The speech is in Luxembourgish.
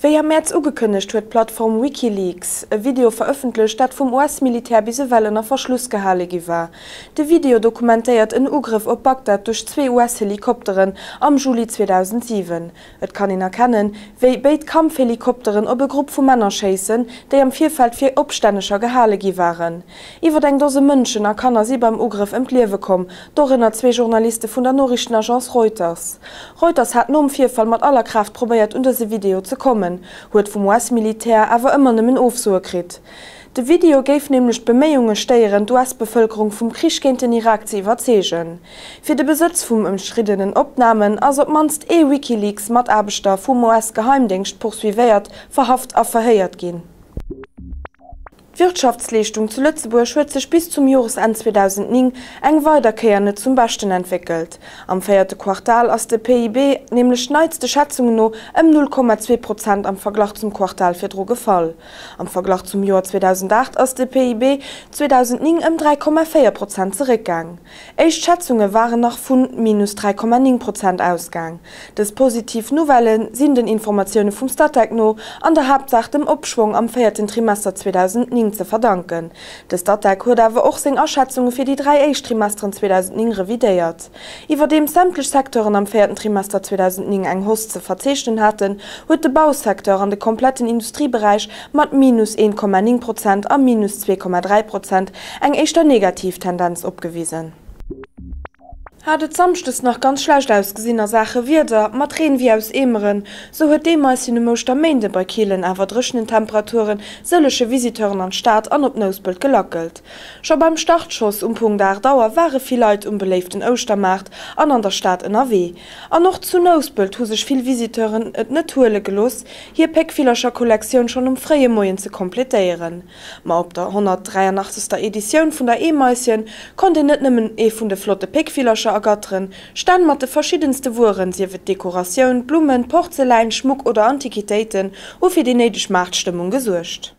Wéi am Mäerz ugekënnegt, huet d'Plattform WikiLeaks e Video verëffentlecht, dat vum US-Militär bis ewell ënner Verschluss gehale gi war. De Video dokumentéiert en Ugrëff op Bagdad duerch zwee US-Helikopteren am Juli 2007. Et kann een erkennen, wéi béid Kampfhelikopteren op e Grupp vu Männer schéissen, déi am Virfeld fir Opstänneger gehale gi waren. Iwwer eng Dose Mënschen a Kanner si beim Ugrëff ëm d'Liewe komm, dorënner zwee Journaliste vun der Noriichtenagence Reuters. Reuters hat nom Virfall mat aller Kraaft probéiert un dëse Video ze kommen, huet vum US-Militär awer ëmmer nëmmen Ofsoe kritt. De Video géif nämlech d'Beméiunge stéieren, d'US-Bevëlkerung vum Krich géint den Irak ze iwwerzeegen. Fir de Besëtz vum ëmstriddenen Opnamen ass op d'mannst ee WikiLeaks-Mataarbechter vum US-Geheimdéngscht poursuivéiert, verhaft a verhéiert ginn. D'Wirtschaftsleeschtung zu Lëtzebuerg huet sech bis zum Joresenn 2009 eng weider Kéier net zum Beschten entwéckelt. Am véierte Quartal ass de PIB nämlech neitste Schätzungen no ëm 0,2 Prozent am Verglach zum Quartal virdru gefall. Am Verglach zum Joer 2008 ass de PIB 2009 ëm 3,4 Prozent zeréckgaang. Éischt Schätzunge waren nach vu minus 3,9 Prozent ausgaang. Dës positiv Nouvellë sinn den Informatioune vum Statec no an der Haaptsaach dem Opschwong am véierten Trimester 2009 ze verdanken. De Statec huet awer och seng Aschätzunge fir déi dräi éischt Trimesteren 2009 revidéiert. Iwwerdeems sämtlech Secteuren am véierten Trimester 2009 eng Hausse ze verzeechnen haten, huet de Bausecteur an de kompletten Industrieberäich mat minus 1,9 Prozent a minus 2,3 Prozent eng éischter negativ Tendenz opgewisen. Hat et samschdes nach ganz schlecht ausgesinn a Saache Wieder, mat Reen wéi aus Eemeren, sou huet d'Eemaischen um Ouschterméinde bei killen awer dréchenen Temperature sëllege Visiteuren an d'Stad an op Nouspelt gelackelt. Scho beim Startschoss um Punkt 8 Auer ware vill Leit um beléiften Ouschtermaart an an der Stad ënnerwee. An och zu Nouspelt hu sech vill Visiteuren et net huele gelooss, hir Péckvillercher-Kollektioun schonn um fréie Moien ze kompletéieren. Ma op der 183. Editioun vun der Eemaischen konnt een net nëmmen ee vun de flotte Péckvillercher ergatteren, Stänn mat de verschiddenste Wueren, sief et Dekoratioun, Blummen, Porzeläin, Schmuck oder Antiquitéiten, hu fir déi néideg Maartstëmmung gesuergt.